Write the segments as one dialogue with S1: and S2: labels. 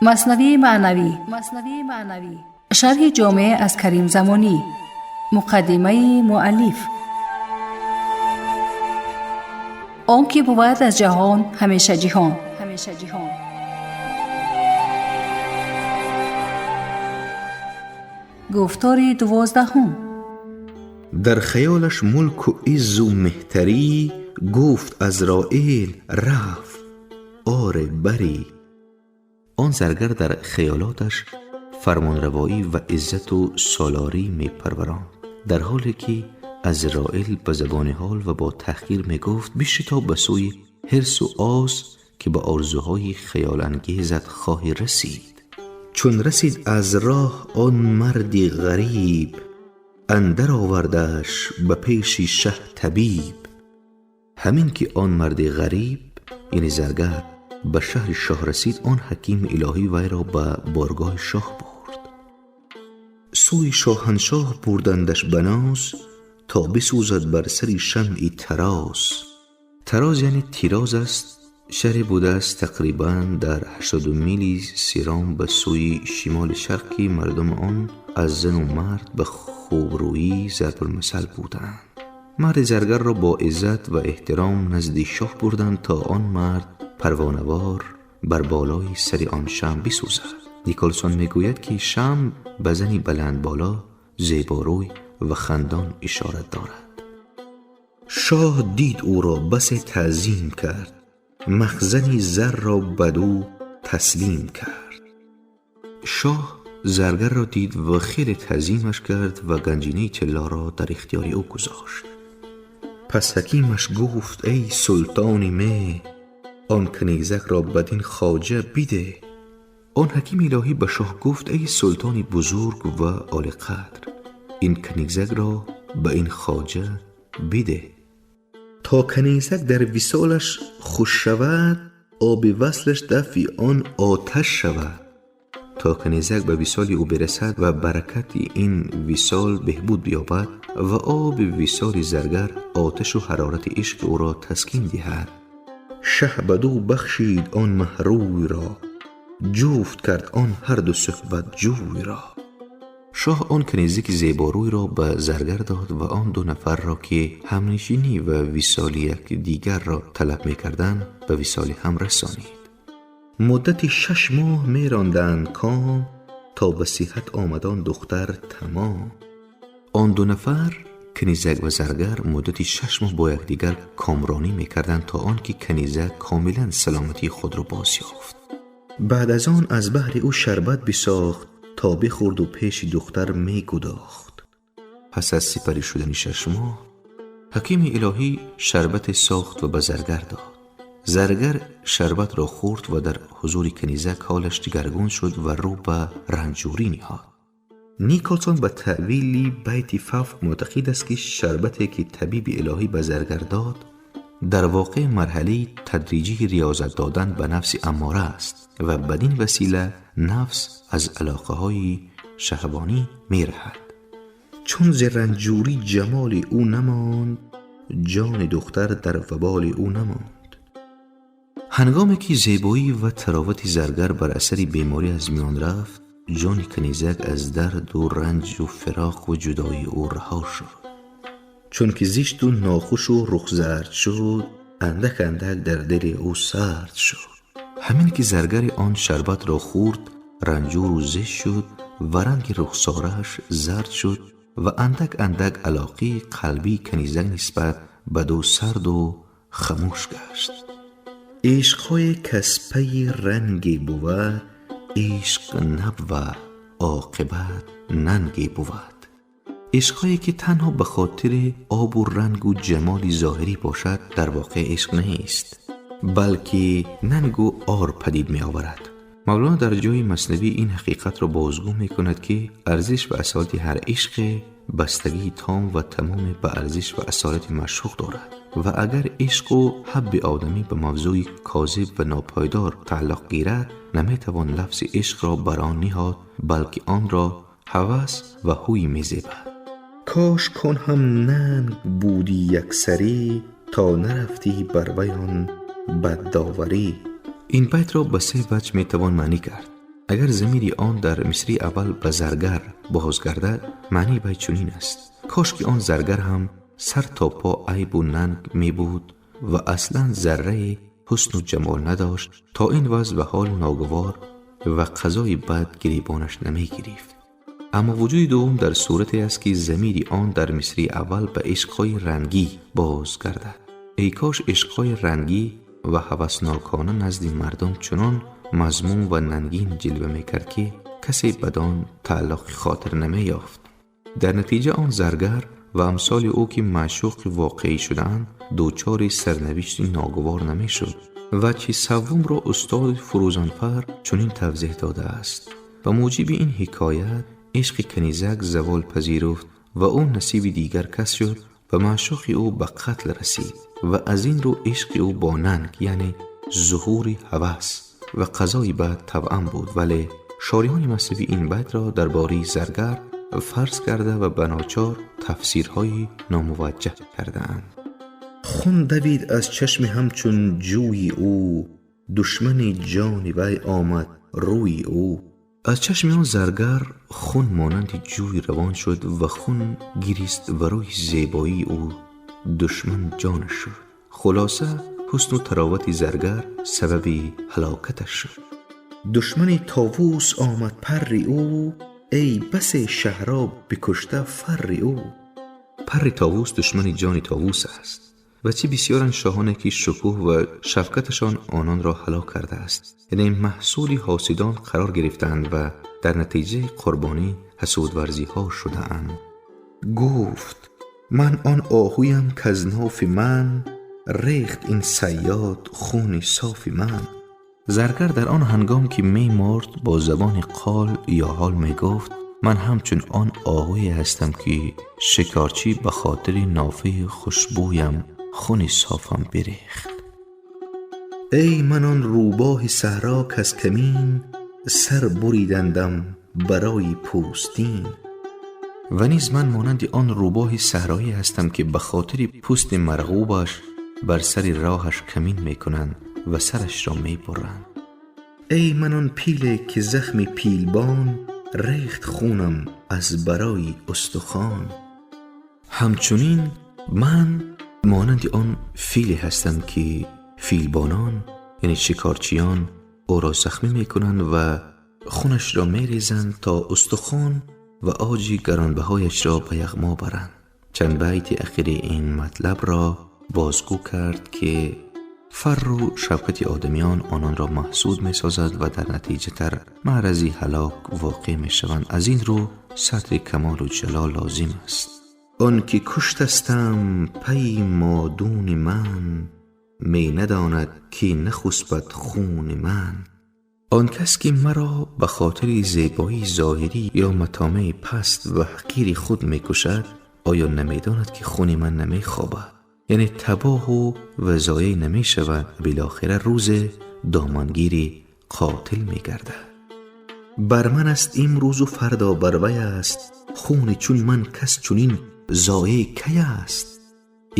S1: Маснавии маънавӣ, шарҳи ҷомеъ аз Карим Замонӣ, муқаддимаи муаллиф. Он ки бувад аз ҷаҳон ҳамеша ҷиҳон. Гуфтори 12.
S2: Дар хаёлаш мулку иззу меҳтарӣ, гуфт Азроил рафт оре барӣ. Он заргар дар хаёлоташ фармонравоӣ ва иззату солорӣ мепарваронд, дар ҳоле ки Азроил ба забони ҳол ва бо таҳқир мегуфт: бишитоб ба сӯи ҳирсу оз, ки ба орзуҳои хаёлангезат хоҳӣ расид. Чун расид аз роҳ он марди ғариб, андар овардаш ба пеши шаҳ табиб. Ҳамин ки он марди ғариб, яъне заргар, ба шаҳри шоҳ расид, он ҳакими илоҳӣ вайро ба боргоҳи шоҳ бурд. Сӯи шоҳаншоҳ бурдандаш ба ноз, то бисӯзад бар сари шамъи тароз. Тароз яъне тироз аст. Шаҳре будааст тақрибан дар 80 мили Сиром ба сӯи шимоли шарқ, ки мардуми он аз зану мард ба хубрӯӣ зарбулмасал буданд. Марди заргарро бо иззат ва эҳтиром назди шоҳ бурданд, то он мард парвонавор бар болои сари он шамъ бисӯзад. Николсон мегӯяд, ки шамъ ба зани баландболо, зеборӯй ва хандон ишорат дорад. Шоҳ дид ӯро, басе таъзим кард, махзани зарро бадӯ таслим кард. Шоҳ заргарро дид ва хеле таъзимаш кард ва ганҷинаи тиллоро дар ихтиёри ӯ гузошт. Пас ҳакимаш гуфт: эй султони меҳ, он канизакро бадин хоҷа бидеҳ. Он ҳакими илоҳӣ ба шоҳ гуфт: эй султони бузург ва олиқадр, ин канизакро ба ин хоҷа бидеҳ, то канизак дар висолаш хуш шавад, оби васлаш дафъи он оташ шавад, то канизак ба висоли ӯ бирасад ва баракати ин висол беҳбуд биёбад ва оби висоли заргар оташу ҳарорати ишқи ӯро таскин диҳад. Шаҳ бадӯ бахшид он маҳрӯйро, ҷуфт кард он ҳарду суҳбатҷӯйро. Шоҳ он канизаки зеборӯйро ба заргар дод ва он ду нафарро, ки ҳамнишинӣ ва висоли якдигарро талаб мекарданд, ба висоли ҳам расонид. Муддати 6 моҳ меронданд ком, то ба сиҳат омад он духтар тамом. Он ду нафар, канизак ва заргар, муддати 6 моҳ бо якдигар комронӣ мекарданд, то он ки канизак комилан саломатии худро боз ёфт. Баъд аз он аз баҳри ӯ шарбат бисохт, то бихӯрду пеши духтар мегудохт. Пас аз сипарӣ шудани 6 моҳ, ҳакими илоҳӣ шарбате сохт ва ба заргар дод. Заргар шарбатро хӯрд ва дар ҳузури канизак ҳолаш дигаргун шуд ва рӯ ба ранҷурӣ ниҳод. Николсон ба таъвили байти фавқ муътақид аст, ки шарбате ки табиби илоҳӣ ба заргар дод, дар воқеъ марҳалаи тадриҷии риёзат додан ба нафси аммора аст ва бадин васила нафс аз алоқаҳои шаҳвонӣ мераҳад. Чун зи ранҷурӣ ҷамоли ӯ намонд, ҷони духтар дар ваболи ӯ намонд. Ҳангоме ки зебоӣ ва таровати заргар бар асари беморӣ аз миён рафт, ҷони канизак аз дарду ранҷу фироқу ҷудоии ӯ раҳо шуд. Чунки зишту нохушу рухзард шуд, андак андак дар дили ӯ сард шуд. Ҳамин ки заргари он шарбатро хӯрд, ранҷуру зишт шуд ва ранги рухсорааш зард шуд ва андак андак алоқаи қалбии канизак нисбат ба ду сарду хамӯш гашт. Ишқҳое каз пайи ранге бувад, ишқ набва оқибат нанге бувад. Ишқҳое ки танҳо ба хотири обу рангу ҷамоли зоҳирӣ бошад, дар воқеъ ишқ нест, балки нангу ор падид меоварад. Мавлоно дар ҷои маснавӣ ин ҳақиқатро бозгӯ мекунад, ки арзиш ва асолати ҳар ишқе бастагии том ва тамоме ба арзиш ва асолати маъшуқ дорад ва агар ишқу ҳабби одамӣ ба мавзӯи козиб ва нопойдор тааллуқ гирад, наметавон лафзи ишқро бар он ниҳод, балки онро ҳавас ва ҳуй мезебад. Кош кон ҳам нанг будӣ яксарӣ, то нарафтӣ бар вай он баддоварӣ. Ин байтро ба 3 ваҷҳ метавон маънӣ кард. Агар замири он дар мисраи аввал ба заргар бозгардад, маънии байт чунин аст: кош ки он заргар ҳам сар то по айбу нанг мебуд ва аслан зарраи ҳусну ҷамол надошт, то ин вазъ ва ҳол ногувор ва қазои бад гиребонаш намегирифт. Аммо вуҷуди дуввум дар сурате аст ки замири он дар мисраи аввал ба ишқҳои рангӣ бозгардад. Эй кош ишқҳои рангӣ ва ҳаваснокона назди мардум чунон мазмум ва нангин ҷилва мекард, ки касе бадон тааллуқи хотир намеёфт. Дар натиҷа он заргар ва амсоли ӯ ки маъшуқи воқеӣ шудаанд, дучори сарнавишти ногувор намешуд. Ваҷҳи саввумро устод Фурӯзанфар чунин тавзеҳ додааст: ба муҷиби ин ҳикоят ишқи канизак завол пазируфт ва ӯ насиби дигар кас шуд ва маъшуқи ӯ ба қатл расид ва аз ин рӯ ишқи ӯ бо нанг, яъне зуҳури ҳавас ва қазои бад тавъам буд. Вале шориҳони маснавӣ ин байтро дар бораи заргар фарз карда ва ба ночор тафсирҳои номуваҷҷаҳ кардаанд. Хун давид аз чашми ҳамчун ҷӯи ӯ, душмани ҷони вай омад рӯи ӯ. Аз чашми он заргар хун монанди ҷӯй равон шуд ва хун гирист ва рӯи зебоии ӯ душман ҷонаш шуд. Хулоса, ҳусну таровати заргар сабаби ҳалокаташ шуд. Душмани товус омад парри ӯ, эй басе шаҳро бикушта фарри ӯ. Парри товус душмани ҷони товус аст ва чӣ бисёранд шоҳоне ки шукӯҳ ва шавкаташон ононро ҳалок кардааст, яъне маҳсули ҳосидон қарор гирифтаанд ва дар натиҷаи қурбонӣ ҳасудварзиҳо шудаанд. Гуфт ман он оҳуям каз нофи ман рехт ин сайёд хуни софи ман. Заргар дар он ҳангом ки мемурд бо забони қол ё ҳол мегуфт: ман ҳамчун он оҳуе ҳастам ки шикорчӣ ба хотири нофаи хушбӯям хуни софам бирехт. Эй ман он рӯбоҳи саҳро каз камин сар буридандам барои пӯстин. Ва низ ман монанди он рӯбоҳи саҳроӣ ҳастам ки ба хотири пӯсти марғубаш бар сари роҳаш камин мекунанд ва сарашро мебуранд. Эй ман он пиле ки захми пилбон рехт хунам аз барои устухон. Ҳамчунин ман монанди он филе ҳастам ки филбонон, яъне шикорчиён, ӯро захмӣ мекунанд ва хунашро мерезанд то устухон ва оҷи гаронбаҳояшро ба яғмо баранд. Чанд байти ахири ин матлабро бозгӯ кард ки фарру шавкати одамиён ононро маҳсуд месозад ва дар натиҷа дар маърази ҳалок воқеъ мешаванд. Аз ин рӯ сатри камолу ҷалол лозим аст. Он ки куштастам пайи модуни ман, менадонад ки нахусбад хуни ман. Он кас ки маро ба хотири зебоии зоҳирӣ ё матомеи паст ва ҳақири худ мекушад, оё намедонад ки хуни ман намехобад, яъне табоҳу ва зоеъ намешавад ва билохира рӯзе домангири қотил мегардад. Бар ман аст имрӯзу фардо бар вай аст, хуни чун ман кас чунин зоеъ кай аст?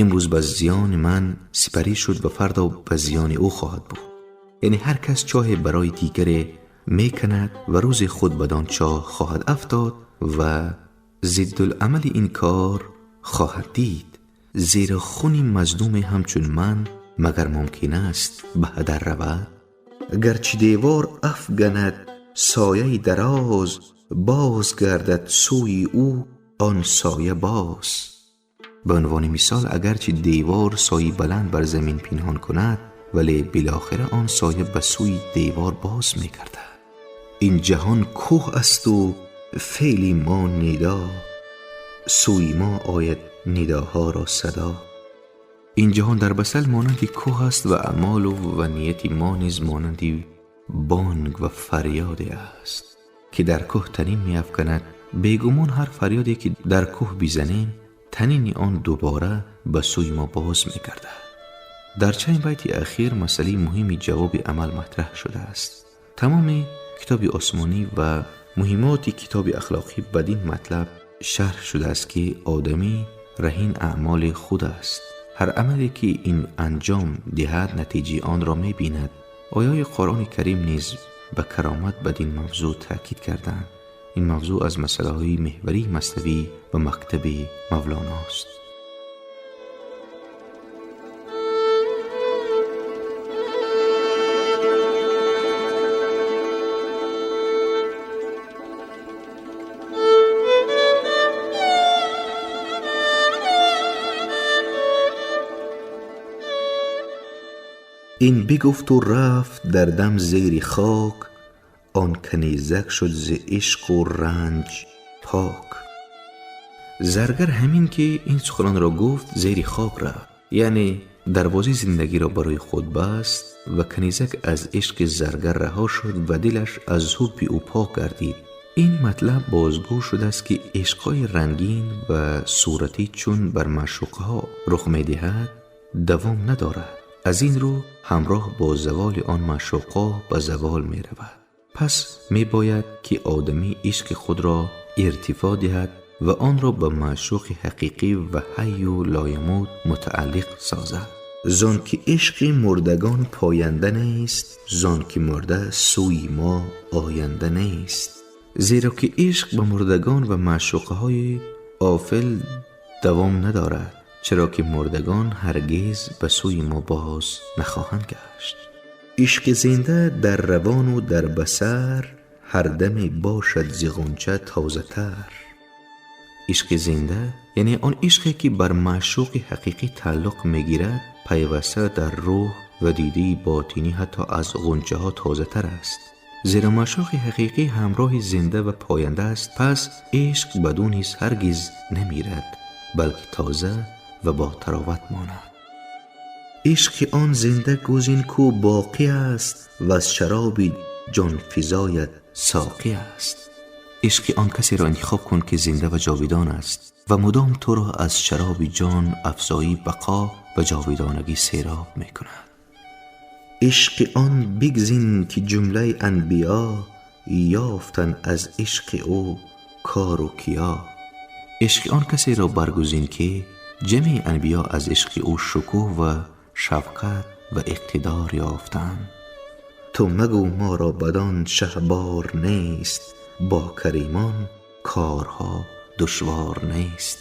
S2: Имрӯз ба зиёни ман сипарӣ шуд ва фардо ба зиёни ӯ хоҳад буд. Яъне ҳар кас чоҳе барои дигаре меканад ва рӯзе худ бадон чоҳ хоҳад афтод ва зиддуламали ин кор хоҳад дид, зеро хуни мазлуме ҳамчун ман магар мумкин аст ба ҳадар равад? Гарчи девор афганад сояи дароз, боз гардад сӯи ӯ он соя боз. Ба унвони мисол, агарчи девор сояи баланд бар замин пинҳон кунад, вале билохира он соя ба сӯи девор боз мегардад. Ин ҷаҳон кӯҳ асту феъли мо нидо, сӯи мо ояд нидоҳоро садо. Ин ҷаҳон дар басал монанди кӯҳ аст ва аъмолу ва нияти мо низ монанди бонг ва фарёде аст ки дар кӯҳ танин меафканад. Бегумон ҳар фарёде ки дар кӯҳ бизанем, танини он дубора ба сӯи мо боз мегардад. Дар чанд байти ахир масъалаи муҳими ҷавоби амал матраҳ шудааст. Тамоми китоби осмонӣ ва муҳимоти китоби ахлоқӣ бадин матлаб шарҳ шудааст ки одамӣ раҳин аъмоли худ аст. Ҳар амале ки ин анҷом диҳад, натиҷаи онро мебинад. Ояҳои Қуръони Карим низ به کرامت بدین موضوع تاکید کردند. این موضوع از مسئله‌های محوری مثنوی و مکتب مولانا است. این بگفت و رفت در دم زیر خاک، آن کنیزک شد ز عشق و رنج پاک. زرگر همین که این سخنان را گفت زیر خاک رفت، یعنی دروازه زندگی را برای خود بست و کنیزک از عشق زرگر رها شد و دلش از حب او پاک گردید. این مطلب بازگو شده است که عشقهای رنگین و صورتی چون بر معشوقها رخ می‌دهد دوام ندارد، از این رو همراه با زوال آن معشوقها به زوال می رود. پس می باید که آدمی عشق خود را ارتفاع دهد و آن را به معشوق حقیقی و حی و لایموت متعلق سازد. زان که عشق مردگان پاینده نیست، زان که مرده سوی ما آینده نیست. زیرا که عشق به مردگان و معشوقهای آفل دوام ندارد، چرا که مردگان هرگز به سوی ما باز نخواهند گشت. عشق زنده در روان و در بصر، هر دم باشد ز غنچه تازه تر. عشق زنده یعنی آن عشقی که بر معشوق حقیقی تعلق میگیرد، پیوسته در روح و دیده باطنی حتی از غنچه ها تازه تر است. زیرا معشوق حقیقی همراه زنده و پاینده است، پس عشق بدون نیز هرگز نمیرد، بلکه تازه و با تراوت ماند. عشق آن زنده گزین کو باقی است، و از شراب جان فزایت ساقی است. عشق آن کسی را انتخاب کن که زنده و جاویدان است و مدام تو را از شراب جان افزایی بقا و جاویدانگی سیراب می کند. عشق آن بگزین که جمله انبیا یافتن از عشق او کار و کیا. عشق آن کسی را برگزین که جمع انبیا از عشق او شکوه و شفقت و اقتدار یافتند. تو مگو ما را بدان شهبار نیست، با کریمان کارها دشوار نیست.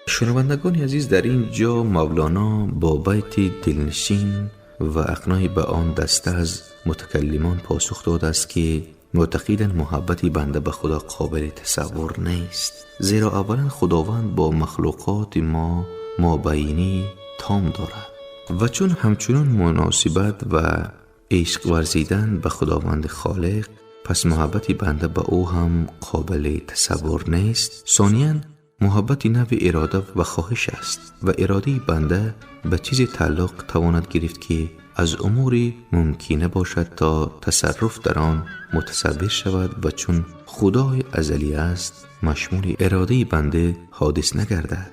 S2: شنوندگان عزیز، در اینجا مولانا با بیت دلنشین و اقناع به آن دسته از متکلمان پاسخ داده است که معتقدند محبت بنده به خدا قابل تصور نیست، زیرا اولا خداوند با مخلوقات ما مابینی تام دارد و چون همچنان مناسبت و عشق ورزیدن به خداوند خالق، پس محبت بنده به او هم قابل تصور نیست. ثانیاً محبت نوع اراده و خواهش است و اراده بنده به چیز تعلق تواند گرفت که از امور ممکنه باشد تا تصرف در آن متصور شود و چون خدای ازلی است مشمول اراده بنده حادث نگردد،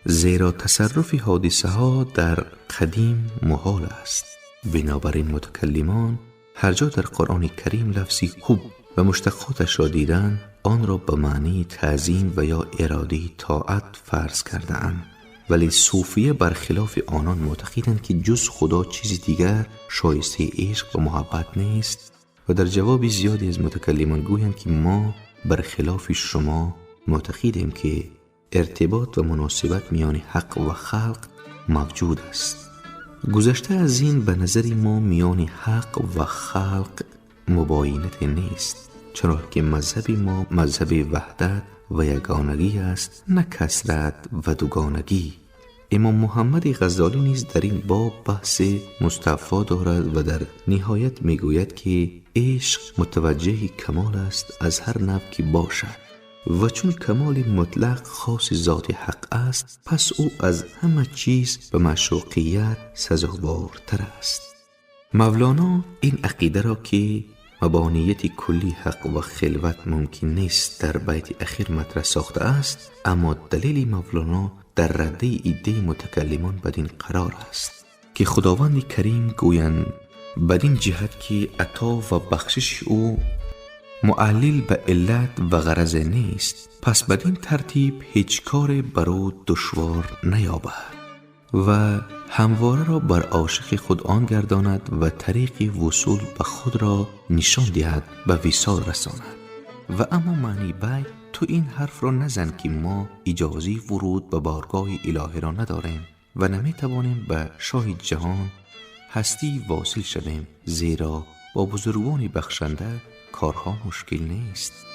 S2: زیرا تصرف حادثه ها در قدیم محال است. بنابراین متکلمان هر جا در قرآن کریم لفظی حب و مشتقاتش را دیدند، آن را به معنی تعظیم و یا اراده طاعت فرض کرده اند. ولی صوفیه برخلاف آنان معتقدند که جز خدا چیز دیگر شایسته عشق و محبت نیست و در جواب زیادی از متکلمان گویند که ما برخلاف شما معتقدیم که ارتباط و مناسبت میان حق و خلق موجود است. گذشته از این به نظر ما میان حق و خلق مباینت نیست، چرا که مذهب ما مذهب وحدت و یگانگی است، نه کثرت و دوگانگی. امام محمد غزالی نیز در این باب بحث مستوفا دارد و در نهایت میگوید که عشق متوجه کمال است از هر نوع که باشد و چون کمال مطلق خاص ذات حق است، پس او از همه چیز به معشوقیت سزاوارتر است. مولانا این عقیده را که مبانیت کلی حق و خلوت ممکن نیست در بیت اخیر مطرح ساخته است، اما دلیل مولانا در رده ایده متکلمان بدین قرار است که خداوند کریم گویند بدین جهت که عطا و بخشش او معلل به علت و غرض نیست، پس بدین ترتیب هیچ کار بر او دشوار نیابد. و همواره را بر عاشق خود آن گرداند و طریق وصول به خود را نشان دهد، به وصال رساند. و اما معنی بیت تو این حرف را نزن که ما اجازه ورود به بارگاه الهی را نداریم و نمیتوانیم به شاه جهان هستی واصل شویم، زیرا با بزرگان بخشنده کارها مشکل نیست.